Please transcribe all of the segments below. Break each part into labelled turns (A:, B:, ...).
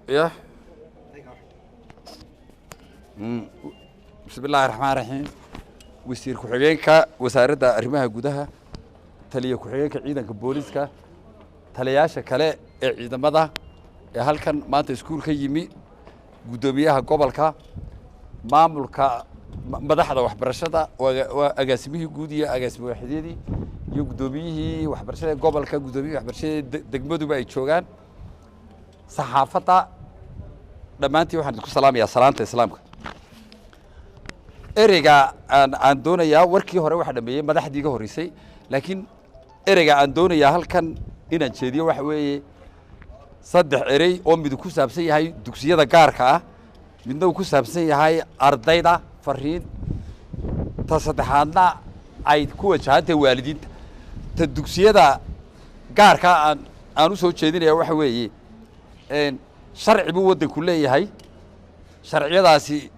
A: Ya bismi illaahi raxmaan raxiim. Wasiir ku-xigeenka wasaaradda arrimaha gudaha, taliye ku-xigeenka ciidanka booliska, taliyayaasha kale ee ciidamada ee halkan maanta iskuul ka yimi, guddoomiyaha gobolka, maamulka, madaxda waxbarashada, waa agaasimihii guud iyo agaasime waaxidyadii iyo guddoomiyihii waxbarashada ee gobolka, guddoomiyihii waxbarashada degmaduba ay joogaan, saxaafadda dhammaantiin, waxaan idinku salaamayaa salaanta islaamka. Ereyga aan doonayaa, warkii hore waxaa dhameeyey madaxdii iga horreysay, laakiin ereyga aan doonayaa halkan inaan jeediyo waxa weeye saddex erey oo mid ku saabsan yahay dugsiyada gaarka ah, midna uu ku saabsan yahay ardayda fariin, ta saddexaadna ay ku wajahantahay waalidiinta. Ta dugsiyada gaarka aan u soo jeedinaya waxa weeye, sharci buu waddanku leeyahay. Sharciyadaasi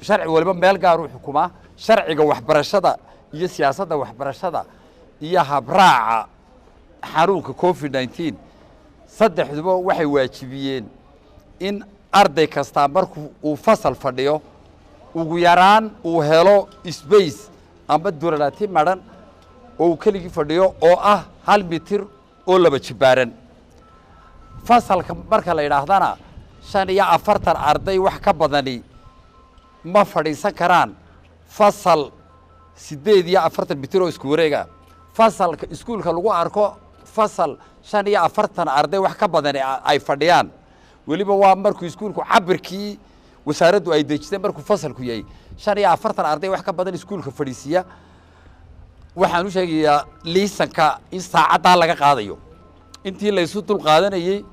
A: sharci waliba meel gaar uu xukumaa. Sharciga waxbarashada iyo siyaasadda waxbarashada iyo habraaca xanuunka COVID-19 saddexduba waxay waajibiyeen in arday kastaa marku uu fasal fadhiyo ugu yaraan uu helo space ama duralaati madhan oo uu keligii fadhiyo oo ah 1 mitir oo laba jibaaran. Fasalka marka la yidhaahdana 45 arday wax ka badani ma fadhiisan karaan fasal 48 mitir oo isku wareega. Fasalka iskuulka lagu arko fasal 45 arday wax ka badani ay fadhiyaan, weliba waa markuu iskuulku cabirkii wasaaraddu ay dejisay markuu fasalku yahay 45 arday wax ka badan iskuulka fadhiisiiya, waxaan u sheegayaa liisanka in saacaddaa laga qaadayo. Intii laysu dul qaadanayey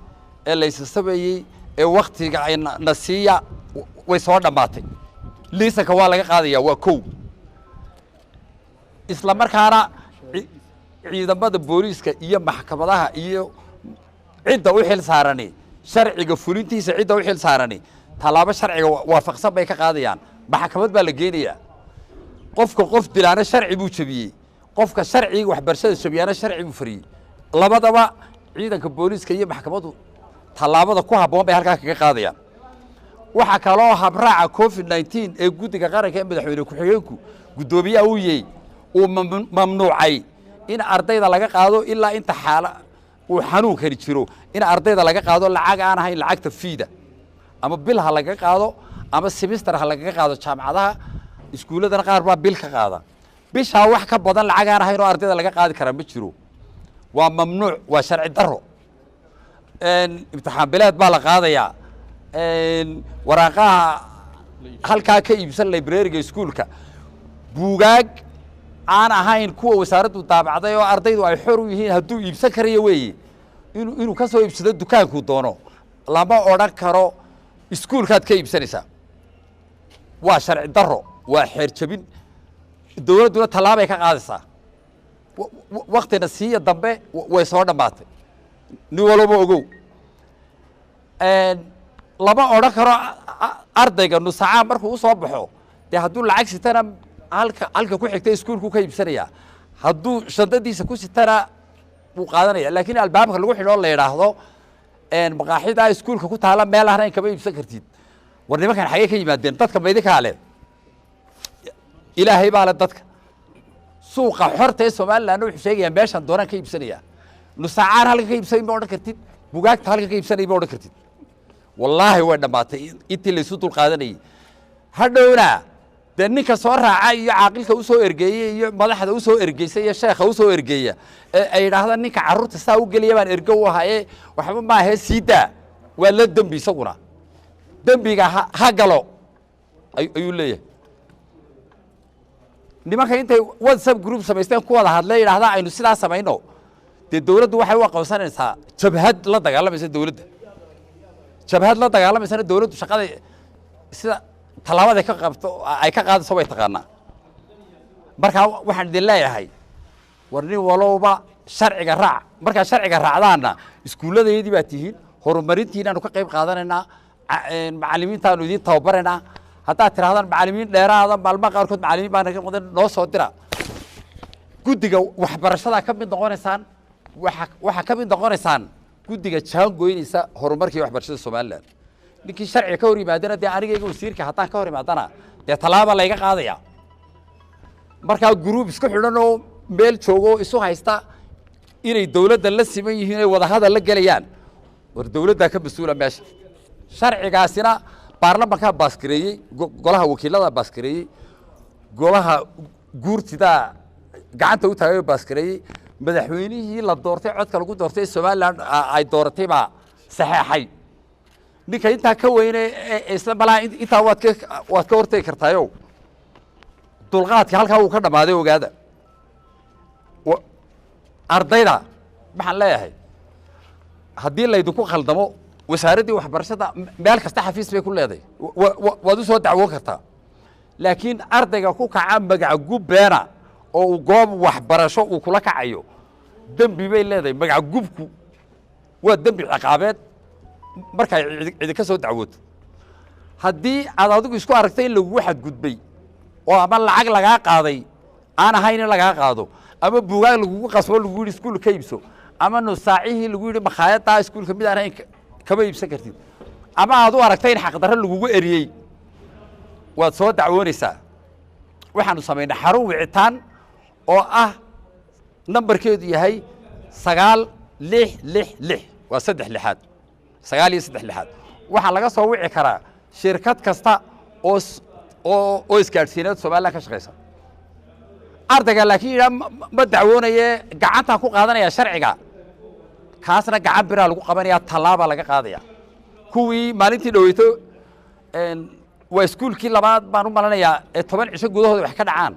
A: ee laysasabayey ee waktiga ay na siiya way soo dhammaatay. Liisanka waa laga qaadaya, waa kow. Isla markaana ciidamada booliiska iyo maxkamadaha iyo cidda u xil saarani sharciga fulintiisa, cidda u xil saarani tallaabo sharciga waafaqsan bay ka qaadayaan. Maxkamad baa la geenayaa. Qofka qof dilaana sharci buu jebiyey, qofka sharciga waxbarashada jabiyaana sharci buu fariyey. Labadaba ciidanka booliiska iyo maxkamaddu tallaabada ku habboon bay halkaa kaga qaadayaan. Waxaa kaloo habraaca COVID-19 ee guddiga qaranka ee madaxweyne ku-xigeenku guddoomiyaha uu yahay uu mamnuucay in ardayda laga qaado ilaa inta xaala uu xanuunkani jiro, in ardayda laga qaado lacag aan ahayn lacagta fee-da, ama bil ha lagaga qaado ama semester ha lagaga qaado. Jaamacadaha, iskuulladana qaar baa bil ka qaada. Bishaa wax ka badan lacag aan ahayn oo ardayda laga qaadi karaa ma jiro, waa mamnuuc, waa sharci daro. Imtixaan bileed baa la qaadayaa. Waraaqaha halkaa ka iibsan library-ga iskuulka, buugaag aan ahayn kuwa wasaaraddu daabacday oo ardaydu ay xor u yihiin hadduu iibsan karayo weeye inuu ka soo iibsado dukaankuu doono. Lama odhan karo iskuulkaad ka iibsanaysaa. Waa sharci daro, waa xeer jabin, dowladduna tallaabay ka qaadaysaa. Waktina siiya dambe way soo dhammaatay, nin walba ogow. Lama odhan karo ardayga nusacaa markuu usoo baxo, dee hadduu lacag sitana halka ku xigta iskuulku ka iibsanayaa, hadduu shandadiisa ku sitana wuu qaadanaya. Laakiin albaabka lagu xidho la yidhaahdo maqaaxidaa iskuulka ku taala meel ahna in kama iibsan kartid, war nimankan xagee ka yimaadeen? Dadka ma idinkaa le? Ilaahay baa le dadka. Suuqa xorta ee Somalilandna wuxuu sheegayaa meeshaan doonaan ka iibsanaya. Nusacaan halka ka iibsanay ma odhan kartid, bugaagta halka ka iibsanay ma odhan kartid. Wallaahi way dhammaatay intii laysu dul qaadanayey. Hadhowna dee ninka soo raaca iyo caaqilka usoo ergeeyey iyo madaxda usoo ergeysay iyo sheekha usoo ergeeya ee ay yidhaahdaan ninka carruurta saa u geliya baan ergo u ahaye, waxba maahe, sii daa, waa la dembi. Isaguna dembiga ha galo ayuu leeyahay. Nimanka intay WhatsApp group samaysteen ku wada hadle yidhahdaa aynu sidaa samayno, dee dowladdu waxay u aqoonsanaysaa jabhad la dagaalamaysa dowladda. Jabhad la dagaalamaysana dowladdu shaqada sida tallaabada ka qabto ay ka qaadayso way taqaanaa. Markaa waxaan idin leeyahay, war nin walowba sharciga raac. Markaa sharciga raacdaanna iskuulladayadii baa tihiin, horumarintiinaanu ka qayb qaadanaynaa, macallimiintaanu idiin tababaraynaa. Haddaad tirahdaan macallimiin dheeraada, maalmaha qaarkood macallimiin baa naga mudan, noo soo dira, guddiga waxbarashadaa ka mid noqonaysaan. Waxaa ka mid noqonaysaan Guddiga jaangoynaysa horumarkii waxbarashada Somaliland. Ninkii sharciga ka hor yimaadana, dee anigayga wasiirka haddaan ka hor yimaadana, dee tallaaba layga qaadaya. Markaa group isku xidhan oo meel joogo isu haysta inay dawladda la siman yihiin, ay wadahadal la gelayaan, war dawladdaa ka mas-uula meesha. Sharcigaasina baarlamankaa baaskareeyey, golaha wakiilada baaskareeyey, golaha guurtidaa gacanta u taagay oo baaskareeyey, madaxweynihii la doortay, codka lagu doortay Somaliland ay dooratay baa saxeexay. Ninka intaa ka weyne isla malaha intaa waad ka hortegi kartaayo, dulqaadka halkaa wuu ka dhammaaday, ogaada. Ardayda waxaan leeyahay, haddii laydinku khaldamo, wasaaraddii waxbarashada meel kasta xafiis bay ku leedahay, waad u soo dacwoon kartaa. Laakiin ardayga ku kaca magacgub beena oo uu goob waxbarasho uu kula kacayo, dembi bay leedahay. Magacgubku waa dembi ciqaabeed markay cidi ka soo dacwooto. Haddii aad adigu isku aragtay in lagugu xadgudbay oo ama lacag lagaa qaaday aan ahayn in lagaa qaado, ama buugaag lagugu qasbo, lagu yidhi iskuul ka iibso, ama nusaacihii lagu yidhi makhaayaddaa iskuulka mid aan ahayn kama iibsan kartid, ama aad u aragtay in xaqdarro lagugu eriyey, waad soo dacwoonaysaa. Waxaanu samaynay xarun wicitaan oo ah nambarkeedu yahay 9666, waa saddex lixaad, sagaal iyo saddex lixaad. Waxaa laga soo wici karaa shirkad kasta oo isgaadhsiineed Somaliland ka shaqaysa. Ardayga laakiin yidhaha ma dacwoonaye, gacantaan ku qaadanaya sharciga, kaasna gacan biraa lagu qabanaya, tallaabaa laga qaadaya. Kuwii maalintii dhaweyto, waa iskuulkii labaad baan u malanayaa ee 10 cisho gudahooda wax ka dhacaan.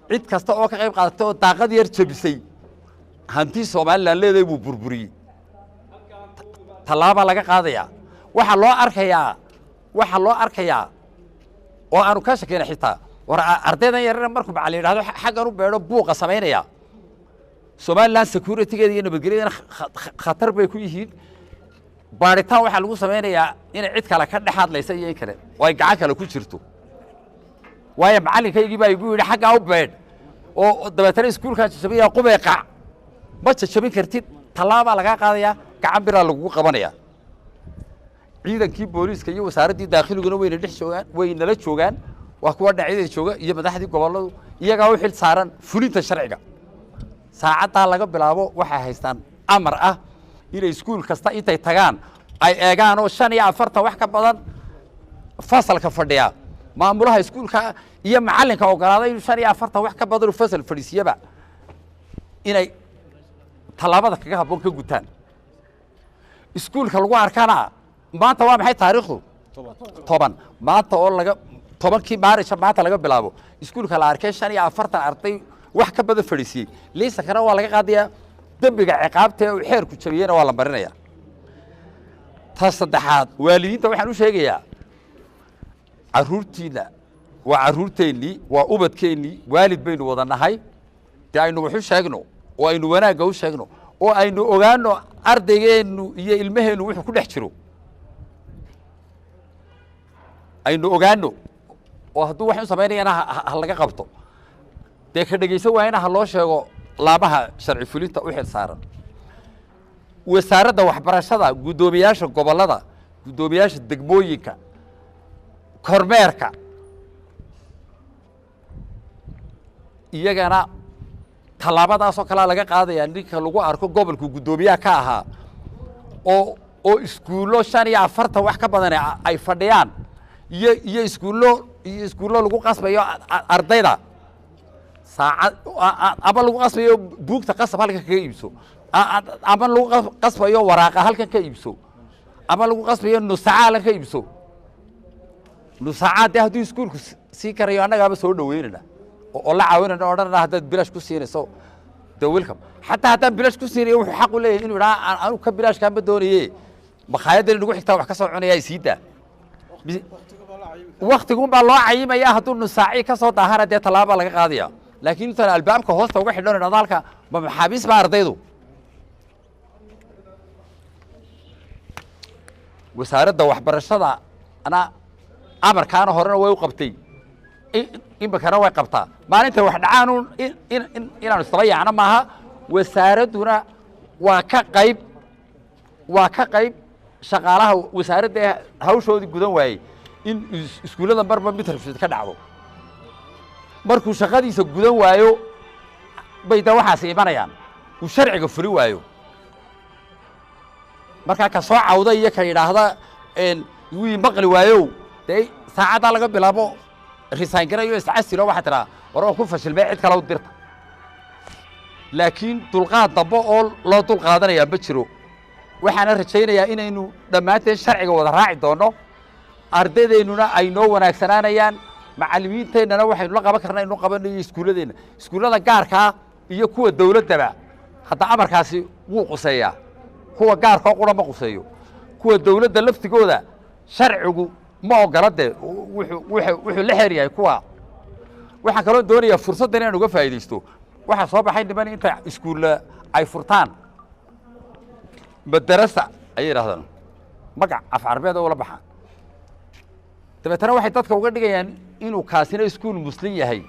A: Cid kasta oo ka qayb qaadatay oo daaqad yar jabisay, hanti Somaliland leedahay buu burburiyey, tallaabaa laga qaadaya. Waxaa loo arkayaa oo aanu ka shakeyna xitaa, war ardaydan yarana markuu macallin yidhahdo xaggan u beedho buuqa samaynaya, Somaliland securitygeeda iyo nabadgelyadana khatar bay ku yihiin. Baaritaan waxaa lagu samaynayaa inay cid kale ka dhex hadlaysa iyo in kale oo ay gacan kale ku jirto. Waayo macallinkaygii baa igu yidhi xaggaa u beedh oo dabeetana iskuulkaa jajabinaya, qubee qac ma jajabin kartid, tallaabaa lagaa qaadayaa, gacan biraa lagugu qabanaya. Ciidankii booliiska iyo wasaaraddii daakhiliguna wayna dhex joogaan, way nala joogaan, waa kuwa dhinacyada jooga, iyo madaxdii gobolladu iyagaa u xil saaran fulinta sharciga. Saacaddaa laga bilaabo waxay haystaan amar ah inay iskuul kasta intay tagaan ay eegaan oo 45 wax ka badan fasalka fadhiya, maamulaha iskuulka iyo macallinka ogolaaday inuu 45 wax ka badan uu fasal fadhiisiyaba, inay tallaabada kaga habboon ka gutaan. Iskuulka lagu arkana, maanta waa maxay taariikhdu? 10. Maanta oo laga 10-kii Maarisha, maanta laga bilaabo, iskuulka la arkay 45 arday wax ka badan fadhiisiyey, liisankana waa laga qaadayaa, dembiga ciqaabta ee uu xeerku jabiyeyna waa la marinaya. Ta saddexaad, waalidiinta waxaan u sheegayaa, carruurtiina waa carruurteennii, waa ubadkeennii, waalid baynu wada nahay. Dee aynu wax u sheegno oo aynu wanaagga u sheegno oo aynu ogaano ardaygeennu iyo ilmaheennu wuxuu ku dhex jiro aynu ogaano, oo hadduu wax u samaynayana ha laga qabto, dee ka dhegaysan waayana ha loo sheego laamaha sharci fulinta u xil saaran. Wasaaradda waxbarashada, guddoomiyaasha gobollada, guddoomiyaasha degmooyinka, kormeerka, iyagana tallaabadaasoo kalea laga qaadaya ninka lagu arko gobolku guddoomiyaha ka ahaa oo iskuullo 45 wax ka badan ay fadhiyaan iyo iskuullo lagu qasbayo ardayda saacad, ama lagu qasbayo buugta qasab halkan kaga iibso, ama lagu qasbayo waraaqa halkan ka iibso, ama lagu qasbayo nusaca halkan ka iibso. Nusaaca dee hadduu iskuulku siin karayo, annagaaba soo dhaweynayna oo la caawinayna, odhanana haddaad bilaash ku siinayso de welcome. Xataa haddaan bilaash ku siinayo, wuxuu xaq u leeyahay inuu idhaha anigu ka bilaashkaa ma doonaye, makhaayaddan inagu xigtaa wax ka soo cunaya, isii daa. Waktigun baa loo cayimaya. Hadduu nusaaci ka soo daahana, dee tallaaba laga qaadaya. Laakiin intaan albaabka hoosta uga xidhan idhahdo halka ma maxaabiis baa ardaydu. Wasaaradda waxbarashada ana amarkaana horena way u qabtay, imikana way qabtaa. Maalinta wax dhacaanuun inaanu isdaba yaacno maaha. Wasaaradduna waa ka qayb. Waa ka qayb shaqaalaha wasaaradda hawshoodii gudan waayey in iskuullada marba mid rabshad ka dhacdo. Markuu shaqadiisa gudan waayo bay da waxaasi imanayaan, uu sharciga fuli waayo. Markaa ka soo cawda iyo ka yidhaahda wii maqli waayow, dee saacaddaa laga bilaabo resign garayo, iscasilo, waxaa tidhaa war waan ku fashilmay, cid kale u dirta. Laakiin dulqaad dambe oo loo dul qaadanayaa ma jiro. Waxaana rajaynayaa inaynu dhammaanteen sharciga wada raaci doonno, ardaydeennuna ay noo wanaagsanaanayaan, macallimiinteennana waxaynu la qaban karna aynu qabanayo iskuulladeenna, iskuullada gaarkaa iyo kuwa dawladdaba. Hadda amarkaasi wuu quseeyaa, kuwa gaarkoo qura ma quseeyo. Kuwa dawladda laftigooda sharcigu ma ogola, dee wuxuu la xeer yahay kuwa. Waxaan kaloo doonayaa fursaddan inaan uga faa'iidaysto. Waxaa soo baxay niman inta iskuulla ay furtaan madarasa ayay yidhahdaan, magac af carbeed oo ula baxaan, dabeetana waxay dadka uga dhigayaan inuu kaasina iskuul muslim yahay,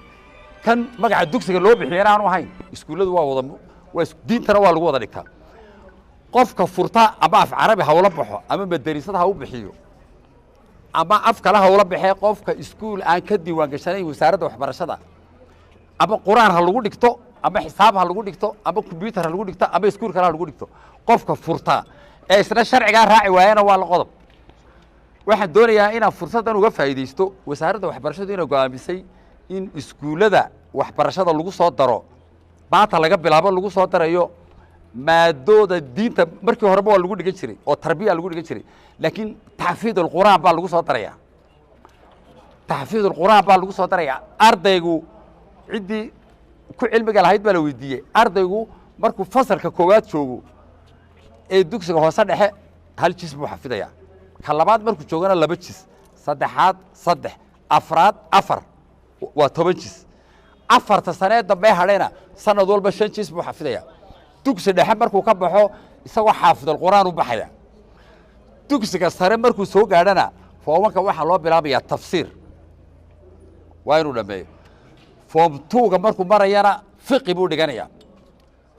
A: kan magaca dugsiga loo bixiyana aanu ahayn. Iskuulladu waa wada waa, diintana waa lagu wada dhigtaa. Qofka furta ama af carabi ha ula baxo ama madarisad ha u bixiyo ama af kale ha ula baxee, qofka iskuul aan ka diiwaan gashanayn wasaaradda waxbarashada, ama qur-aan ha lagu dhigto ama xisaab ha lagu dhigto ama combyuter ha lagu dhigto ama iskuul kale ha lagu dhigto, qofka furta ee isna sharcigaa raaci waayana waa la qodob. Waxaan doonayaa inaan fursaddan uga faa'iidaysto wasaaradda waxbarashadu inay go'aamisay in iskuullada waxbarashada lagu soo daro, maanta laga bilaabo lagu soo darayo maadooda diinta. Markii horeba waa lagu dhigan jiray oo tarbiya lagu dhigan jiray, laakiin taxfiid alqur'aan baa lagu soo darayaa, taxfiid alqur'aan baa lagu soo darayaa. Ardaygu ciddii ku cilmiga lahayd baa la weydiiyey, ardaygu markuu fasalka koowaad joogo ee dugsiga hoose dhexe 1 jis buu xafidayaa, ka labaad markuu joogana 2 jis, saddexaad 3, afraad 4, waa 10 jis. 4ta sanee dambe hadhayna sanad walba 5 jis buu xafidayaa. Dugsi dhexe markuu ka baxo isagoo xaafidalqur'aan u baxaya. Dugsiga sare markuu soo gaadhana foomanka waxaa loo bilaabayaa tafsiir, waa inuu dhammeeyo. Form 2-ga markuu marayana fiqi buu dhiganayaa,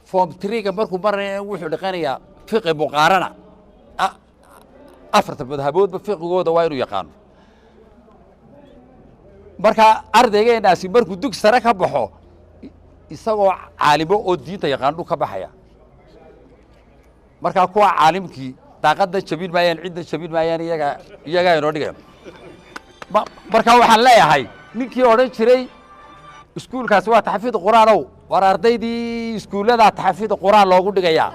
A: form 3-ga markuu marayana wuxuu dhiqanayaa fiqi muqaarana, 4ta madhaboodba fiqigooda waa inuu yaqaano. Marka ardaygeenaasi markuu dugsi sare ka baxo isagoo caalimo oo diinta yaqaano ka baxaya. Markaa kuwa caalimkii daaqadna jabin maayaan, cidna jabin maayaan, iyagaa inoo dhigaya. Markaa waxaan leeyahay ninkii odhan jiray iskuulkaasi waa taxfiid qur'aanow, war ardaydii iskuulladaa taxfiid qur'aan loogu dhigayaa,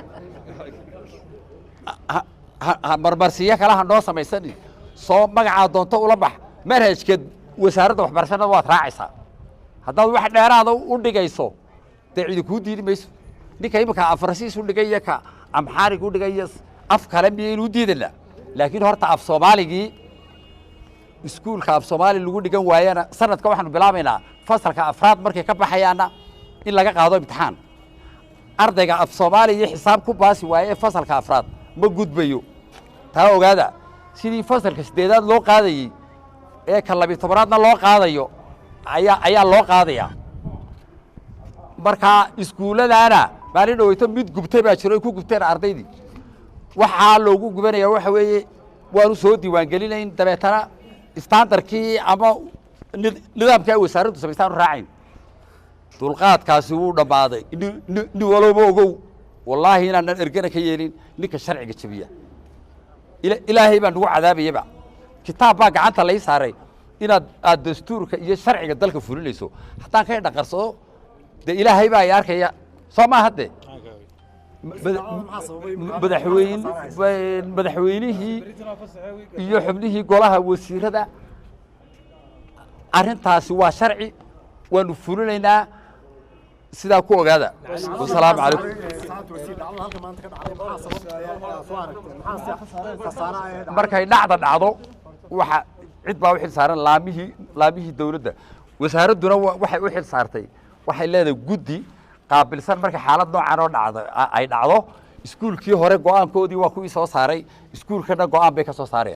A: marmarsiyo kale ha noo samaysani, soo magacaa doonto ula bax, manhajka wasaaradda waxbarashada waad raacaysaa. Haddaad wax dheeraada u dhigayso dee cidi kuu diidi mayso. Ninka iminka afarsiis u dhigay iyo ka amxaarig u dhigay iyo af kale miyaynu u diidana? Laakiin horta af soomaaligii iskuulka af soomaali lagu dhigan waayana sanadka waxaanu bilaabaynaa fasalka afraad markay ka baxayaana in laga qaado imtixaan. Ardayga af soomaali iyo xisaab ku baasi waaye fasalka afraad ma gudbayo, taa ogaada. Sidii fasalka 8aad loo qaadayey ee ka 12aadna loo qaadayo ayaa loo qaadayaa. Markaa iskuulladaana maalin dhaweyto mid gubtay baa jiro, ay ku gubteen ardaydii. Waxaa loogu gubanayaa waxa weeye waanu soo diiwaangelinayn, dabeetana standardkii ama nidaamkii ay wasaaraddu samaystaan raacayn. Dulqaadkaasi wuu dhammaaday. Nin walowba ogow, wallaahi inaanan ergana ka yeelin ninka sharciga jabiya. Ilaahay baa nagu cadaabayaba. Kitaab baa gacanta lay saaray inaad aad dastuurka iyo sharciga dalka fulinayso. Haddaan ka indhaqarsado dee ilaahay baa i arkaya, soo maaha hadde? Madaxweynihii iyo xubnihii golaha wasiirada, arrintaasi waa sharci, waanu fulinaynaa, sidaa ku ogaada. Wasalaamu calaykum. Markay dhacda dhacdo waxa cid baa u xil saaran laamihii dawladda. Wasaaradduna waxay u xil saartay, waxay leedahay guddi qaabilsan marka xaalad noocan oo dhacdo ay dhacdo. Iskuulkii hore go'aankoodii waa kuwii soo saaray, iskuulkana go'aan bay ka soo saareen.